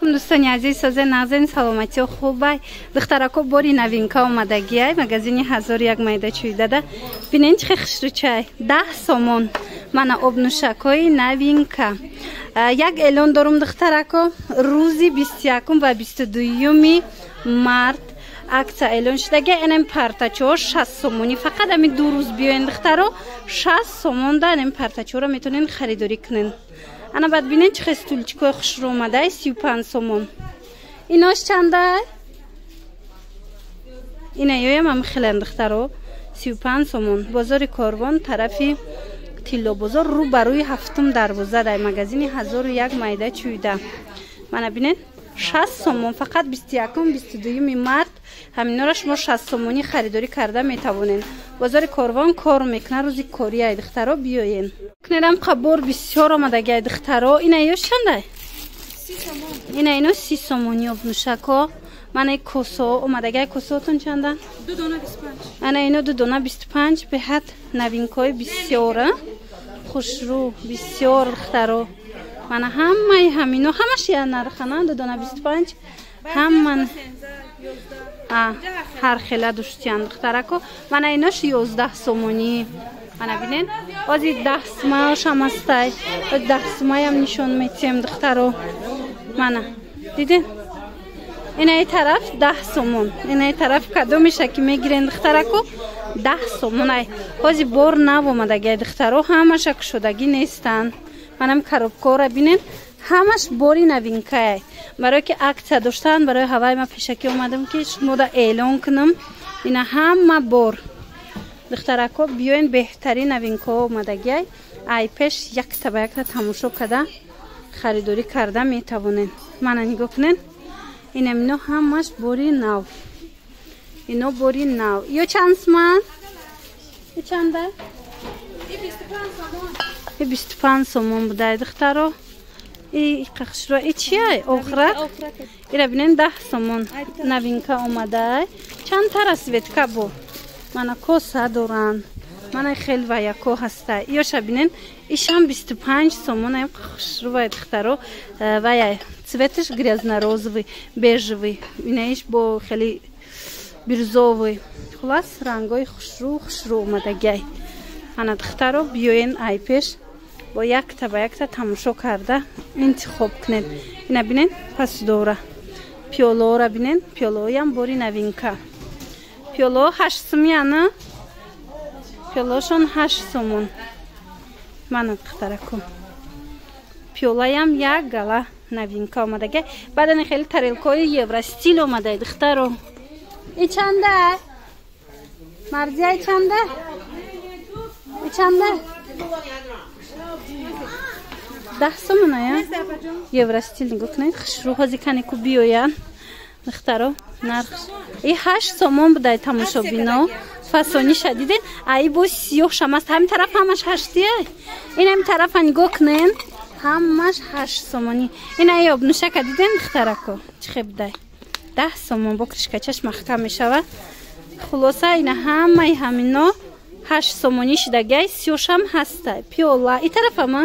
Алейкум, дӯстони азиз, созе нағзен, саломатиё хубай. Духтарако, бори новинка омадагиай магазини ҳазору як майда чӯйдада. Бинен, чӣ хушрӯчай, 10 сомон. Мана обнӯшакҳои новинка. Як эълон дорум, духтарако: рӯзи 21 ва 22-юми март акция эълон шудаги. Энем партачоҳо 60 сомонӣ, фақат ами 2 рӯз биёен, духтаро, 60 сомон да энем партачоро метавонен харидорӣ кунен. Ана баъд бинен, чӣ хел стульчикҳои хушрӯ омадай, 35 сомон. Инош чанда? Ина ёям ами хелен, духтаро, 35 сомон. Бозори Корвон, тарафи Тиллобозор, рӯ ба рӯи ҳафтум дарвоза, дар магазини ҳазору як майда чӯйда. Мана бинен, 60 сомон, фақат 21, 22-юми март ҳаминора шумо 60 сомонӣ харидорӣ карда метавонед. Бозори Корвон кор мекунад, рӯзи корӣ ай, духтаро, биёен. Кунедам қабор бисёр омадаги ай, духтаро. Ина ёш чандай? Ина ино 30 сомонӣ обнӯшако. Мана косо омадаги ай. Косоотон чанда? Ана ино ду дона 25. Беҳад новинкаҳои бисёра, хушрӯ бисёр, духтаро. Мана ҳамаи ҳамино, ҳамаш я нархана, ду дона 25, ҳама ҳар хела душтиян, духтарако. Мана инош 11 сомонӣ. Мана бинен, ози 10 сумаошам ҳастай, 10 сумаям нишон метиҳем, духтаро. Мана диден, инаи тараф 10 сомон, инаи тараф кадомеша ки мегирен, духтарако, 10 сомон ай. Ҳози бор нав омадагиай, духтаро, ҳамаша кушодагӣ нестанд. Манам коробкора бинен, ҳамаш бори новинкае. Барое ки акция доштанд, барои ҳавай ма пешакӣ омадам, ки шумода эълон кунам. Ина ҳама бор, духтарако, биёен, беҳтарин новинкаҳо омадагиай. Ай пеш якта ба якта тамошо карда, харидорӣ карда метавонен. Мана нигоҳ кунен, инам ино ҳамаш бори нав, ино бори нав. Ё чанд суман? И чанда? И 25 сомон будай, духтаро. И қахшро и чиай? Охрак. Ира бинен, 10 сомон, новинка омадай. Чандта расцветка бо. Мана коса доранд, мана хел ваяко ҳаста. Ёша бинен, ишам 25 сомон. Аям хушрувай, духтаро. Ваяй цветаш грязно-розовый, бежевый, инаиш бо хеле бирюзовый. Хулас, рангои хушрӯ хушрӯ омадагиай. Ана, духтаро, биёен, ай пеш бо якта ба якта тамошо карда интихоб кунед. Ина бинен, пасдора пиёлоора бинен, пиёлоям бори новинка. Пиёло 8 сумияна, пиёлошон 8 сомон. Мана, духтарако, пиёлаям як гала новинка омадага. Баъдани хеле тарелкаҳои евростиль омадай, духтаро. И чанда, Марзия, и чанда? И чанда? 10 сомоная евростиль. Нигоҳ кунед, хушрӯ. Ҳози кане ку биёян, духтаро, нарх и 8 сомон будай. Тамошобино, фасониша диден? Ай бо сиёҳшам аст. Ҳамин тараф ҳамаш ҳаштия. Ин ҳамин тарафа нигоҳ кунен, ҳамаш 8 сомонӣ. Ин ай обнӯшака диден, духтарако, чӣ хел будай? 10 сомон, бо крышкачаш маҳкам мешавад. Хулоса, ина ҳамаи ҳамино 8 сомонӣ шидагиай, сиёшам ҳастай. Пиёла и тарафама,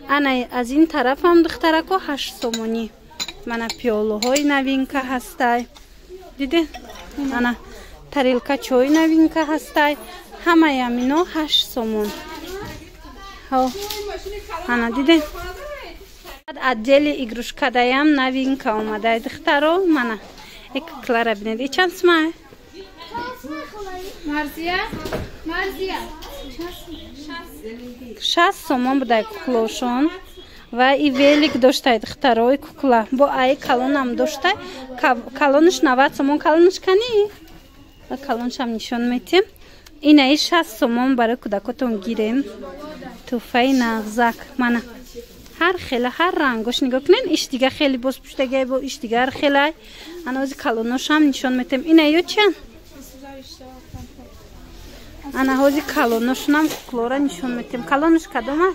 ана аз ин тарафам, духтарако, 8 сомонӣ. Мана пиёлаҳои новинка ҳастай, диден? Ана тарелка чои новинка ҳастай. Ҳамаи ҳамино 8 сомон. Ана диден, отдели игрушкадаям новинка омадай, духтаро. Мана и куклара бинед. И чанд сумай? Марзия, Марзия. 60 сомон будай куклошон. Ва и велик доштай, духтаро, и кукла бо ай калонам доштай, калонаш 90 сомон. Калонаш кани, калоншам нишон метем. Инаи 60 сомон, барои кӯдакотон гирем, тӯҳфаи нағзак. Мана ҳар хела, ҳар рангош нигоҳ кунен. Иш дига хеле боз пуштагай, бо иш дигар хелай. Анози калоношам нишон метем. Ина ё чиан? Ана ҳози калоношунам куклора нишон метем. Калонош кадома?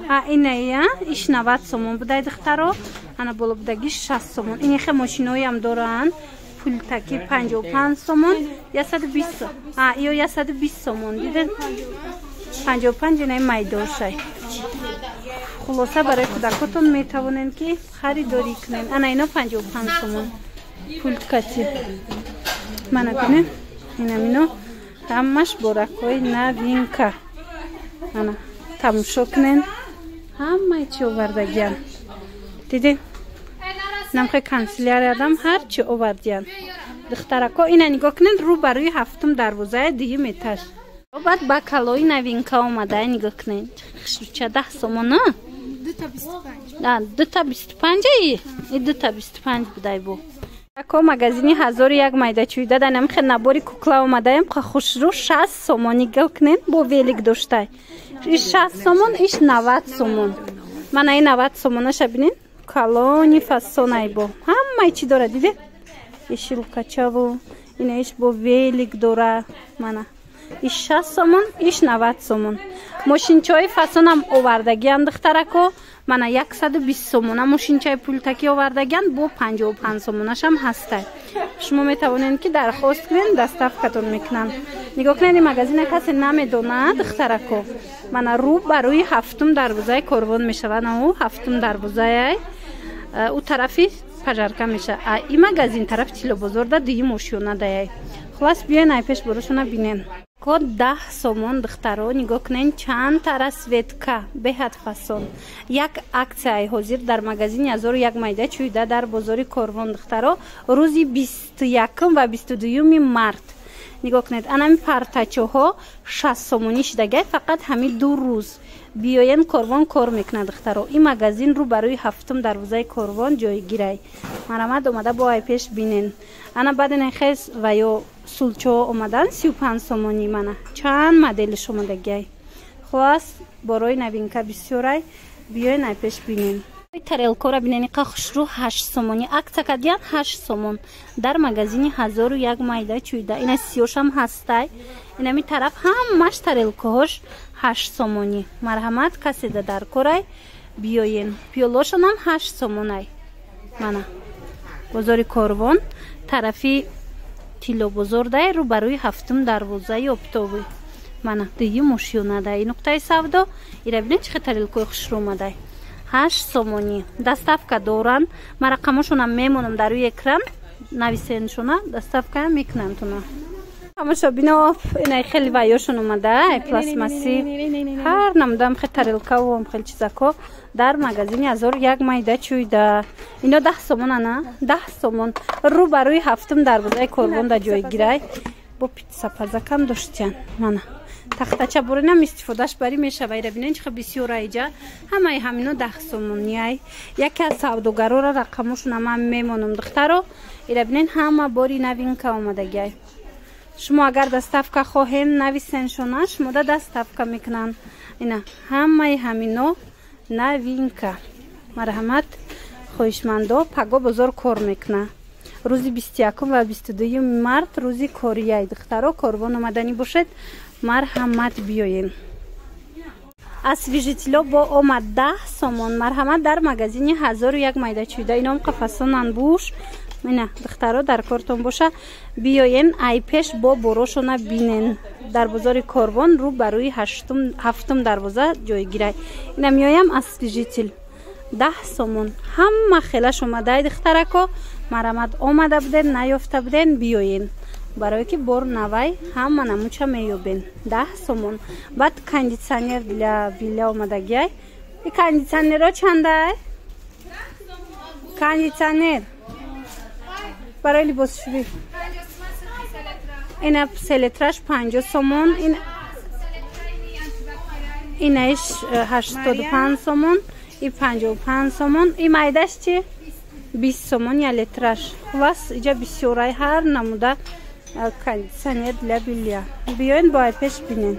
А иная иш 90 сомон будай, духтаро. Ана боло будагиш 60 сомон. Инихе мошиноям доранд, пултаки 55 сомон, 120, а ё 120 сомон. Диден, 55. Инаи майдошай. Хулоса, барои кӯдакотон метавонем, ки харидорӣ кунем. Ана ино 55 сомон пульткати. Мана бинем, инамино ҳамаш боракҳои новинка. Ана тамошо кунен, ҳамаи чи овардагиян. Дидем, намхе канцеляриядам ҳар чи овардиян, духтарако. Ина нигоҳ кунед, рӯ ба рӯи ҳафтум дарвозаи, дуюм этаж. Баъд ба калои новинка омада, нигоҳ кунед, хушруча 10 сомона, дута 25-аи, дута 25 будай. Бу ако магазини ҳазору як майдачӯида данамхе набори кукла омадаем, хушрӯ, 60 сомон. Нигоҳ кунед, бо велик доштай. Иш 60 сомон, иш 90 сомон. Мана и 90 сомонаша бинед, калони фасонай, бо ҳамаи чӣ дора. Диде, ишилкачаву ина иш бо велик дора. Мана иш 60 сомон, иш 90 сомон. Мошинчаҳои фасонам овардагиам, духтарако. Мана 120 сомона мошинчаи пултакӣ овардагиан, бо 55 сомонашам ҳастай. Шумо метавонед, ки дархост кунед, доставкатон мекунанд. Нигоҳ кунед, ин магазина касе намедонад, духтарако. Мана рӯ ба рӯи ҳафтум дарвозаи Корвон мешавад. Ӯ ҳафтум дарвозаай, ӯ тарафи пожарка мешавад, а ин магазин тарафи Тиллобозорда, дуюм ошёна даяй. Хулас, биёен, ай пеш борошона бинен. Ко 10 сомон, духтаро, нигоҳ кунен, чанд тара расцветка, беҳад фасон. Як аксияи ҳозир дар магазини ҳазору як майда чӯида дар бозори Корвон, духтаро, рӯзи 21-ум ва 22-юми март. Нигоҳ кунед, анами партачоҳо 60 сомонӣ шидагай, фақат ҳамин 2 рӯз. Биёен, Корвон кор мекунад, духтаро. Ин магазин рӯ барои ҳафтум дарвозаи Корвон ҷойгирай. Марамад, омада бо ай пеш бинен. Ана баъд хес ва ё сулчо омадан 35 сомонӣ. Мана чанд моделиш омадагиай. Хулас, борои новинка бисёрай, биёен, ай пеш бинен. Тарелкора бинен, иқа хушрӯ, 8 сомонӣ акция кардиян, 8 сомон дар магазини ҳазору як майда чӯида. Ина сиёшам ҳастай. Инами тараф ҳамаш тарелкаҳош 8 сомонӣ. Марҳамат, каседа дар корай, биёен. Пиёлошонам 8 сомонай. Мана бозори Корвон, тарафи Тиллобозордай, рӯ барои ҳафтум дарвозаи оптовӣ. Мана дуюм ошёнадай нуқтаи савдо. Ира бинед, чӣ хел тарелкои хушрӯ омадай, 8 сомонӣ. Доставка доранд, ман рақамошонам мемонам дар рӯи экран, нависеншона, доставкаам мекунанд туна. Тамошобино, инай хеле вайёшон омада, пластмассӣ, ҳар намудам хел тарелкаву хел чизако дар магазини ҳазору як майда чӯйда. Ино 10 сомон, ана 10 сомон, рӯ ба рӯи ҳафтум дарвозаи Корвон да ҷойгирай. Бо питсапазакам доштиян. Мана тахтача буринам истифодаш барӣ мешава. Ира бинен, чихел бисёра иҷа. Ҳамаи ҳамино 10 сомонияй. Яке аз савдогарора рақамошона ман мемонам, духтаро. Ира бинен, ҳама бори новинка омадагиай. Шумо агар доставка хоҳем, нависеншона, шумода доставка мекунанд. Ина ҳамаи ҳамино новинка. Марҳамат, хоҳишмандо. Паго бозор кор мекунад, рӯзи 21-ум ва 22-юми март рӯзи корияй, духтаро. Корвон омаданӣ бошед, марҳамат, биёем. Освежитело бо омад 10 сомон. Марҳамат, дар магазини ҳазору як майдачӯида. Ином қафасонан буш. Ина, духтаро, дар кортон боша, биёен, ай пеш бо борошона бинен. Дар бозори Корвон, рӯ ба рӯи ҳафтум дарвоза ҷойгирай. Ина меоям, освежитель 10 сомон, ҳама хелаш омадай, духтарако. Марамад, омада буден, наёфта буден, биёен, барое ки бор навай, ҳама намуча меёбен. 10 сомон. Баъд кондитсионер для белья омадагиай. И кондитсионеро чандай? Кондитсионер барои либосшӯӣ, ина селитраш 50 сомон, инаиш 85 сомон, и 55 сомон, и майдаш чи 20 сомон, я литраш. Хулас, иҷа бисёрай ҳар намуда кондитсионер для белья. Биёен, бо ай пеш бинен.